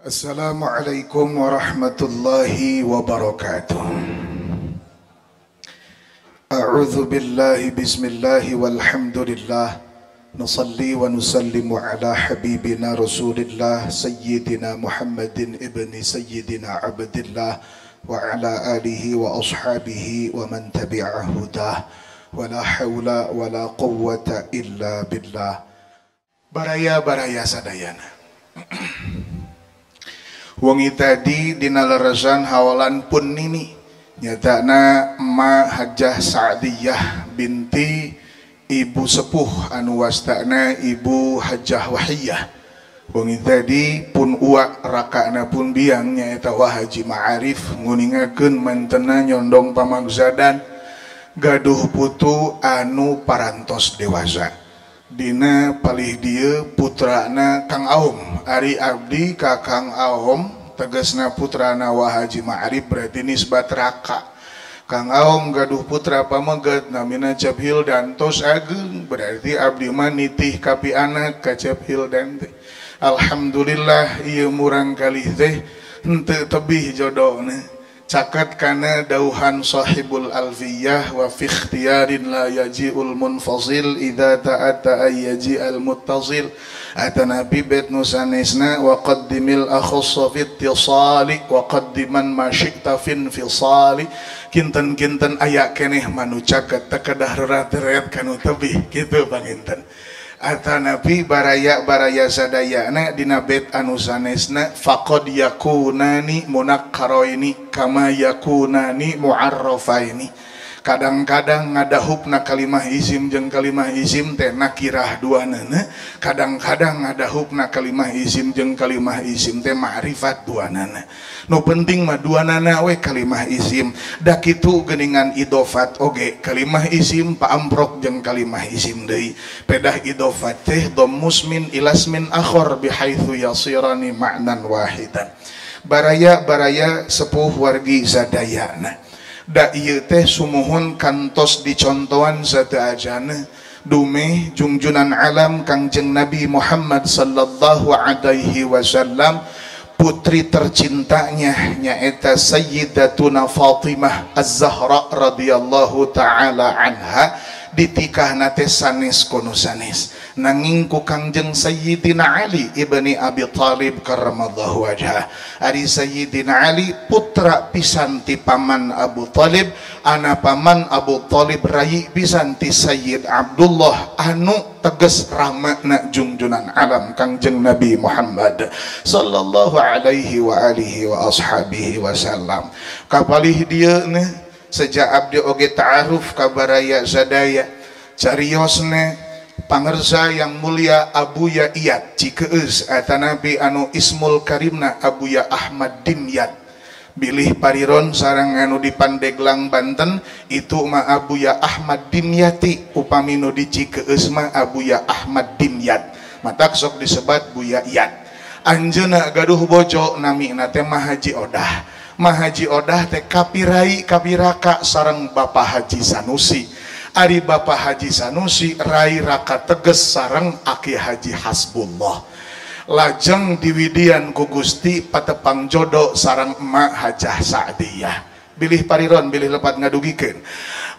Assalamualaikum warahmatullahi wabarakatuh. A'udzu billahi bismillahi walhamdulillah. Nusalli wa nusallimu ala habibina Rasulillah sayyidina Muhammadin ibni sayyidina Abdillah wa ala alihi wa ashabihi wa man tabi'a hudah. Wa la hawla wa la quwwata illa billah. Baraya-baraya sadayana. Wengi tadi dina leresan hawalan pun nini nyatana Emak Hajah Sa'diyah binti Ibu Sepuh anu wastana Ibu Hajah Wahiyah. Wengi tadi pun uak rakana pun biang nyaeta Wa Haji Ma'arif nguningakeun mantena nyondong pamagzadan gaduh putu anu parantos dewasa. Dina palih dieu putrana Kang Aom, ari abdi ka Kang Aom tegasna putrana Wa Haji Ma'arif berarti nisbat raka. Kang Aom gaduh putra pameget namina Cep Hildan tos ageung berarti abdi mah nitih kapi anak ka Cep Hildan teh. Alhamdulillah ieu murang kalih teh henteu tebih jodona. Caket kana dauhan sahibul alfiyah wa fi ikhtiyarin la yaji'ul munfasil idza ta'atta ay yaji'al muttasil atanabi bet nusanesna wa qaddimil akhassa fi ittisali wa qaddiman ma syi'ta fi infisali. Kinten-kinten aya keneh manu caket teu kedah reret-reret kanu tebih kitu panginten. Atanapi baraya-baraya sadayana dina bet anu sanesna faqad yakunani munakkaraini kama yakunani mu'arrafaini. Kadang-kadang ngadahupna kalimah isim jeung kalimah isim teh nakirah duanana, kadang-kadang ngadahupna kalimah isim jeung kalimah isim teh ma'rifat duanana. Nu penting mah duanana we kalimah isim. Da kitu geuningan idofat oge kalimah isim paamprok jeung kalimah isim deui. Pedah idofat teh dhammus min ilasmin akhar bihaitsu yasirani ma'nan wahidan. Baraya-baraya sepuh wargi sadayana. Da ieu teh sumuhun kantos dicontohan sateuajana dumeh jungjunan alam Kangjeng Nabi Muhammad sallallahu alaihi wasallam putri tercintanya nyaeta Sayyidatuna Fatimah Az-Zahra radhiyallahu taala anha ditikahna teh sanes kono sanes nanging ku Kangjeng Sayyidina Ali ibni Abi Thalib karramallahu wajhah. Ari Sayyidina Ali putra pisan ti paman Abu Thalib, ana paman Abu Thalib rayi pisan ti Sayyid Abdullah anu teges ramana jungjunan alam Kangjeng Nabi Muhammad sallallahu alaihi wa alihi wa ashabihi wasallam. Kapalih dieu sejak abdi oge ta'aruf ka baraya sadaya cariosna pangersa yang mulia Abuya Iyad Cikeus atanapi anu Ismul Karimna Abuya Ahmad Dimyat bilih pariron sarang anu di Pandeglang Banten itu mah Abuya Ahmad Dimyati upami nu di Cikeus mah Abuya Ahmad Dimyat matak sok disebat Buya Iyad. Anjeunna gaduh bojo namina teh Mahaji Odah. Mahaji Odah teh kapirai kapiraka sareng Bapak Haji Sanusi. Ari Bapak Haji Sanusi rai raka teges sareng Aki Haji Hasbullah. Lajeng diwidian ku Gusti patepang jodoh sareng Emak Hajah Sa'diyah. Bilih pariron bilih lepat ngadugikeun.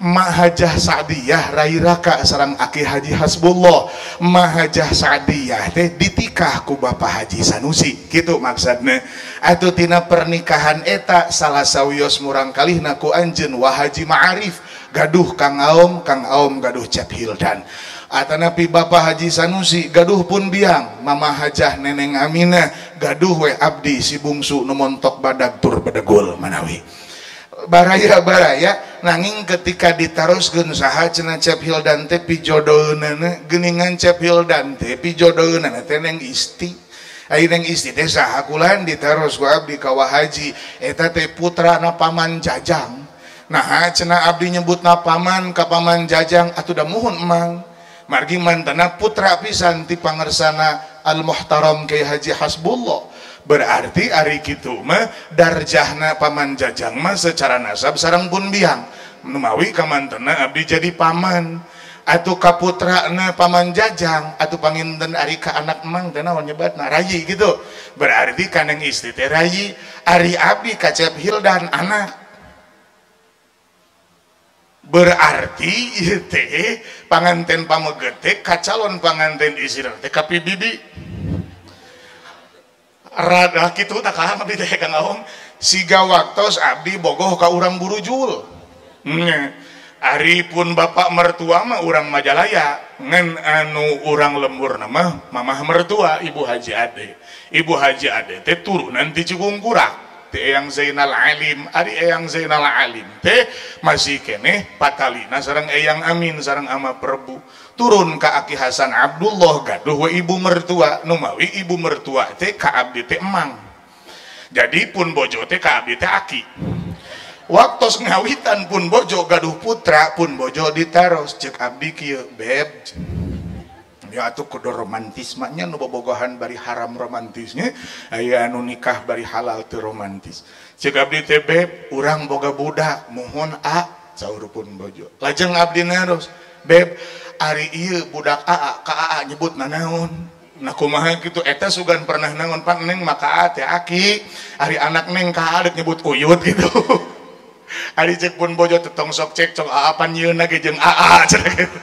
Emak Hajah Sa'diyah rai raka sareng Aki Haji Hasbullah. Emak Hajah Sa'diyah teh ditikah ku Bapak Haji Sanusi kitu maksudna. Atuh tina pernikahan eta salah sawios murang kalihna ku anjeun Wa Haji Ma'arif gaduh Kang Aom, Kang Aom gaduh Cep Hildan. Atanapi Bapak Haji Sanusi gaduh pun biang Mama Hajah Neneng Aminah gaduh we abdi si bungsu nu montok badag tur bedegul manawi. Baraya-baraya nanging ketika ditaroskeun saha cenah Cep Hildan teh pijodoeunana geuningan Cep Hildan teh pijodoeunana teh neng isti. Ai neng isti teh saha kulan ditaros ku abdi ka Wa Haji eta teh putrana Paman Jajang. Nah cenah abdi nyebutna paman ka Paman Jajang atuh da muhun emang margi mantana putra pisan ti pangersana Al Muhtaram Kiai Haji Hasbullah. Berarti ari kitu mah darjahna Paman Jajang mah secara nasab sareng pun biang numawi kamantena abdi jadi paman. Atuh ka putrana Paman Jajang atuh panginten ari ka anak emang teh naon nyebatna rayi gitu. Berarti ka Neng Isti teh rayi, ari abdi ka Cep Hildan anak. Berarti ieu teh panganten pameget teh ka calon panganten istri teh ka bibi. Rada kitu tah ka abdi teh Kang Aom siga waktos abdi bogoh ka urang Burujul. Ari pun bapak mertua mah urang Majalaya ngan anu urang lembur nama mamah mertua Ibu Haji Ade. Ibu Haji Ade teh turunan ti Cigungkurak teh Eyang Zainal Alim. Ari Eyang Zainal Alim teh masih keneh patalina sareng Eyang Amin sareng Ama Perbu turun ka Aki Hasan Abdullah gaduh we ibu mertua numawi ibu mertua teh ka abdi teh emang. Jadi pun bojo teh ka abdi teh aki. Waktos ngawitan pun bojo gaduh putra pun bojo ditaros cek abdi kieu beb ya atuh kudu romantismanya nu bobogohan bari haram romantisnya aya anu nikah bari halal teu romantis cek abdi teh beb urang boga budak mohon a saur pun bojo lajeng abdi naros beb ari ieu budak aa ka aa nyebut nanaon. Nah kumaha gitu eta sugan pernah nangon pan neng maka a teh aki ari anak neng ka a deuk nyebut uyut gitu. Ari cek pun bojo tetong sok cek cok aa pan yeuna ge jeung aa cenah gitu.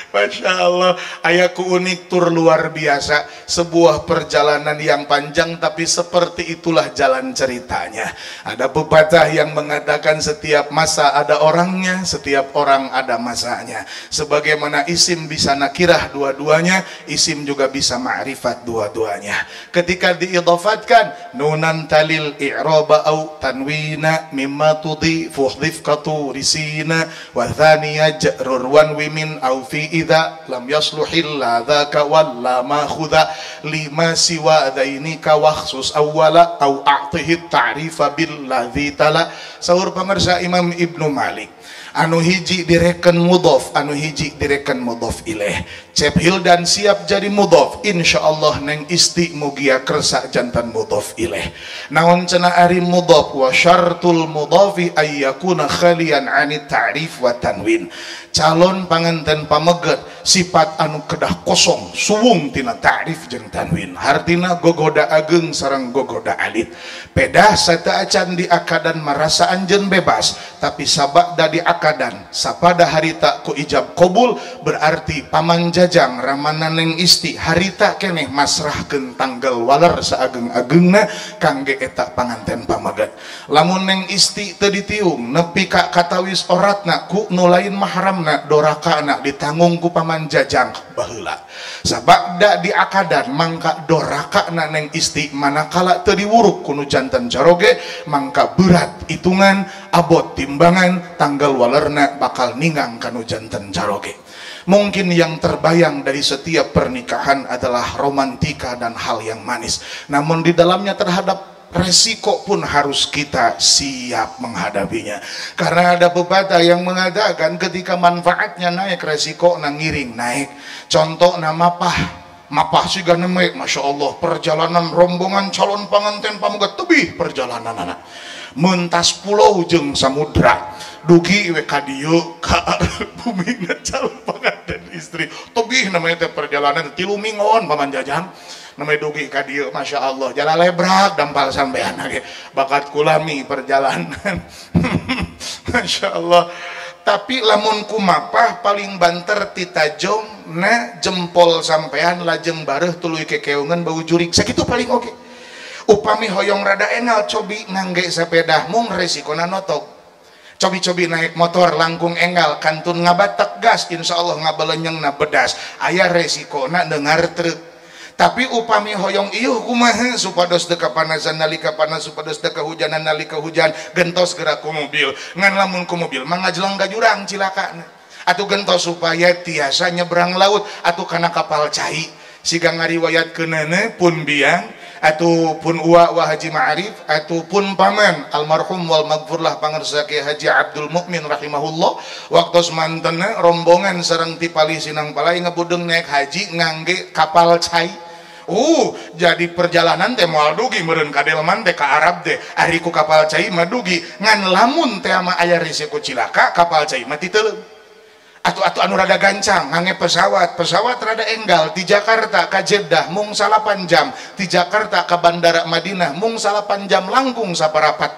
Masya Allah aya ku unik tur luar biasa sebuah perjalanan yang panjang tapi seperti itulah jalan ceritanya. Ada pepatah yang mengatakan setiap masa ada orangnya, setiap orang ada masanya. Sebagaimana isim bisa nakirah dua-duanya, isim juga bisa ma'rifat dua-duanya. Ketika diidhafatkan nunan talil i'raba au tanwina mimma tudhi fuhdhif katurisina wa thaniya ja'rur wan wimin au fi idza lam yasluhil dzaka walla ma khudha lima siwa dzainika wakhsus awwala au a'tihi ta'rifa bil ladzi tala. Saur pamirsa Imam Ibnu Malik anu hiji direken mudhof anu hiji direken mudhof ilaih. Cep Hildan siap jadi mudhof insyaallah neng isti mugia kersa jantan mudhof ilaih. Naon cenah ari mudhof wa syartul mudhofi ayyakuna khalian anit ta'rif wa tanwin. Calon panganten pameget sifat anu kedah kosong suwung tina ta'rif jeung tanwin. Hartina gogoda ageng sareng gogoda alit. Pedah sateuacan di akadan marasa anjeun bebas tapi sabada di akadan sapada harita ku ijab qabul berarti Paman Jajang ramana neng isti harita keneh masrahkeun tanggal waler saageng-agengna kangge eta panganten pameget. Lamun neng isti teu ditiung nepi ka katawis oratna ku nu lain mahramna dorakana ditanggung ku Paman Jajang baheula. Sabada di akadan mangka dorakana neng isti manakala teu diwuruk ku nu jantan caroge mangka berat hitungan abot timbangan tanggal walerna bakal ninggang kanu jantan caroge. Mungkin yang terbayang dari setiap pernikahan adalah romantika dan hal yang manis. Namun di dalamnya terhadap resiko pun harus kita siap menghadapinya. Karena ada pepatah yang mengatakan ketika manfaatnya naik resiko nangiring naik. Contoh nama pah. Mapah siga neme, Masya Allah perjalanan rombongan calon panganten pameget tebih perjalanan anak mentas pulau jeung samudra dugi we ka dieu ka bumi calon panganten istri tebih namanya teh perjalanan 3 minggon Paman Jajang namanya dugi ka dieu Masya Allah jalan lebrak dampal sampean ge bakat kulami perjalanan. Masya Allah. Tapi lamun kumapah paling banter titajong na jempol sampean lajeng bareuh tuluy kekeungan bau jurik sakitu paling oke. Upami hoyong rada engal cobi ngangge sepeda mung resikona notok. Cobi-cobi naik motor langkung engal kantun ngabatek gas insyaallah ngabelenyengna bedas aya resikona dengar truk. Tapi upami hoyong iuh kumaha supados teu kapanasan nalika panas supados teu kahujanan nalika hujan gentos gerak ku mobil ngan lamun ku mobil mah ngajleng ka jurang cilakana atuh gentos supaya tiasa nyebrang laut atuh kana kapal cai siga ngariwayatkeunana pun biang atau pun uwa wa Haji Ma'arif atau pun paman almarhum wal magfurlah pangersa Ki Haji Abdul Mukmin rahimahullah waktu mantena rombongan sareng tipali sinang palai ngebudeng naik haji ngangge kapal cai. Jadi perjalanan teh moal dugi meureun ka Delman teh ka Arab teh ari ku kapal cai mah dugi ngan lamun teh mah aya risiko cilaka kapal cai mah titeuleum. Atuh-atuh anu rada gancang ngangge pesawat, pesawat rada enggal di Jakarta ka Jeddah mung 8 jam, di Jakarta ka Bandara Madinah mung 8 jam langkung saparapat.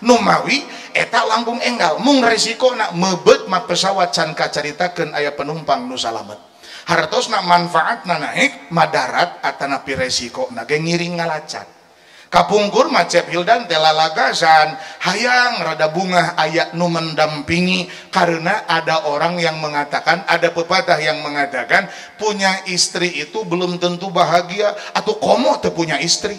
Numawi eta langkung enggal mung resikona meubeut mah pesawat can kacaritakeun aya penumpang nu salamet. Hartosna manfaatna naik madarat atanapi resikona ge ngiring ngalacat. Kapungkur mah Cep Hildan teh lalagasan hayang rada bungah aya nu mendampingi karena ada orang yang mengatakan, ada pepatah yang mengatakan punya istri itu belum tentu bahagia atau komo teu punya istri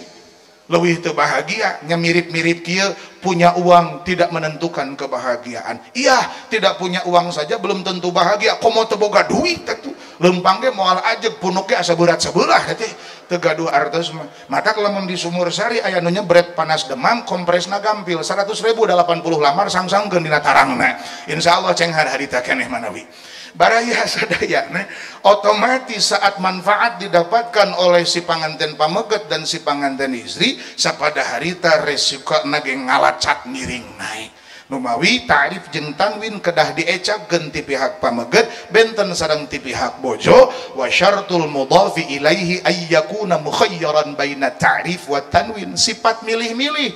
leuwih teu bahagia nya mirip-mirip kieu punya uang tidak menentukan kebahagiaan. Iya, tidak punya uang saja belum tentu bahagia, komo teu boga duit atuh lempang ge moal ajeg punuk ge asa berat sebelah teh teu gaduh artos mah. Matak lamun di Sumur Sari aya nu nyebret panas demam kompresna gampil 100.000 80 lamar sangsangkeun dina tarangna. Insyaallah cenghar harita keneh manawi. Baraya sadayana otomatis saat manfaat didapatkan oleh si panganten pameget dan si panganten istri sapada harita resikona ge ngalacat ngiring naik. Numawi ta'rif jeung tanwin kedah diecapkeun ti pihak pameget benten sareng ti pihak bojo wa syartul mudhafi ilaihi ay yakuna mukhayyaran baina ta'rif wa tanwin, sifat milih-milih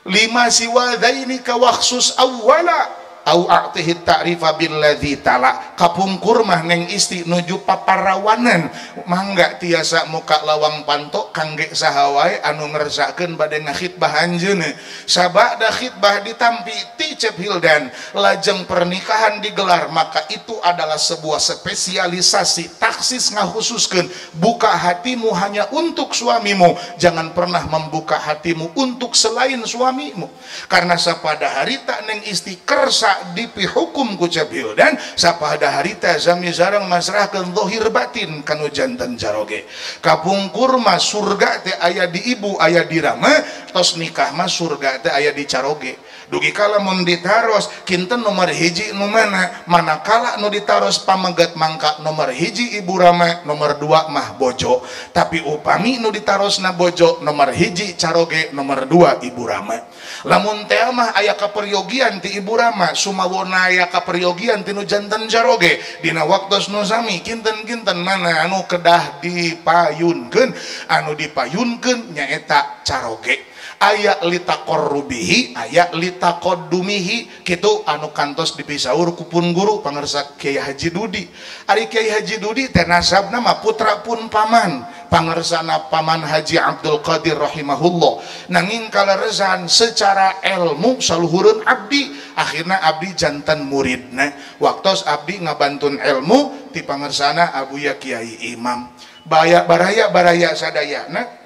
lima siwa dzaini ka wakhsus awwala au a'tihi ta'rifa billadzi tala. Kapungkur mah neng istri nuju paparawanan mangga tiasa muka lawang panto kangge saha wae anu ngersakeun bade ngakhitbah anjeunna. Sabada khitbah ditampi ti Cep Hildan lajeng pernikahan digelar, maka itu adalah sebuah spesialisasi taksis ngakhususkeun buka hatimu hanya untuk suamimu, jangan pernah membuka hatimu untuk selain suamimu. Karena sapada harita neng istri kersa dipihukum ku Cep Hildan sapada harita sami sareng masrahkeun zahir batin kanu janten caroge. Kapungkur mah surga teh aya di ibu aya di rama, tos nikah mah surga teh aya di caroge. Dugi kala mun ditaros kinten nomor hiji nu mana, manakala nu ditaros pameget mangka nomor hiji ibu rama, nomor 2 mah bojo. Tapi upami nu ditarosna bojo nomor hiji caroge, nomor 2 ibu rama. Lamun teh mah aya kaperyogian ti ibu rama, sumawona aya kaperyogian ti nu janten caroge. Dina waktos nu sami kinten-kinten mana anu kedah dipayunkeun, anu dipayunkeun nyaeta caroge. Aya litaqarrubihi, aya litaqaddumihi, kitu anu kantos dipisaur ku pun guru pangersa Kiai Haji Dudi. Ari Kiai Haji Dudi teh nasabna mah putra pun paman, pangersana paman Haji Abdul Qadir rahimahullah. Nanging kaleresan secara ilmu saluhureun abdi, akhirna abdi janten muridna. Waktos abdi ngabantun ilmu ti pangersana Abuya Kiai Imam. Baraya sadayana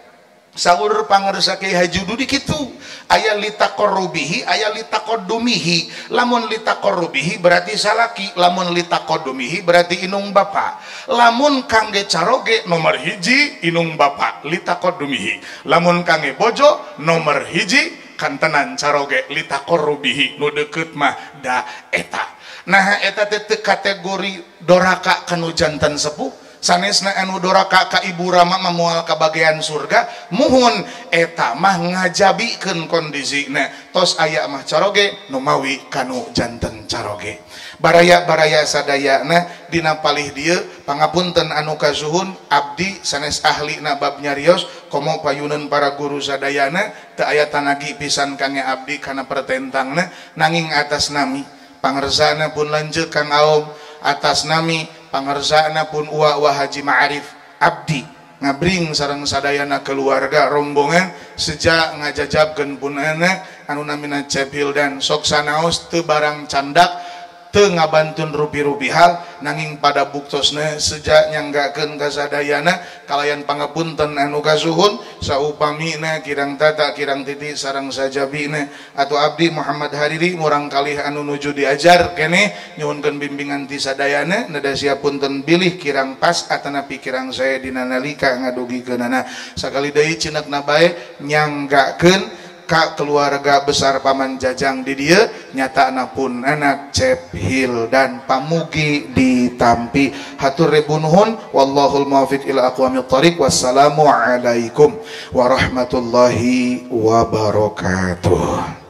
sahur pangersa Kiai Haji Dudi kitu aya litaqarrubihi aya litaqaddumihi. Lamun litaqarrubihi berarti salaki, lamun litaqaddumihi berarti inung bapa. Lamun kangge caroge nomor hiji inung bapa litaqaddumihi, lamun kangge bojo nomor hiji kantenan caroge litaqarrubihi nu deukeut mah da eta. Nah eta teh kategori doraka kanu janten sepuh. Sanesna anu doraka ka ibu rama moal ka bagian surga, muhun eta mah ngajabikeun kondisina. Tos aya mah caroge nu mawi kanu janten caroge. Baraya-baraya sadayana dina palih dieu pangapunten anu kasuhun abdi sanes ahlina bab nyarios komo payuneun para guru sadayana teu aya tanagi pisan kangge abdi kana pertentangna, nanging atas nami pangersana pun lanjut Kang Aom, atas nami pangersana pun uwa wa Haji Ma'arif abdi ngabring sareng sadayana keluarga rombongan sejak ngajajabkeun pun anak anu namina Cep Hildan sok sanaos teu barang candak teu ngabantun rupi-rupi hal, nanging pada buktosna sejak nyanggakeun ka sadayana kalayan pangapunten anu kasuhun saupamina kirang tata kirang titi sareng sajabina atau abdi Muhammad Hariri murang kalih anu nuju diajar keneh nyuhunkeun bimbingan ti sadayana neda siapunten bilih kirang pas atanapi kirang saya dina nalika ngadugikeunana. Sakali deui cinekna bae nyanggakeun ka keluarga besar Paman Jajang di dieu nyatana pun anak Cep Hildan pamugi ditampi. Hatur ribu nuhun, wallahul muwaffiq ila aqwamit thoriq. Wassalamu alaikum warahmatullahi wabarakatuh.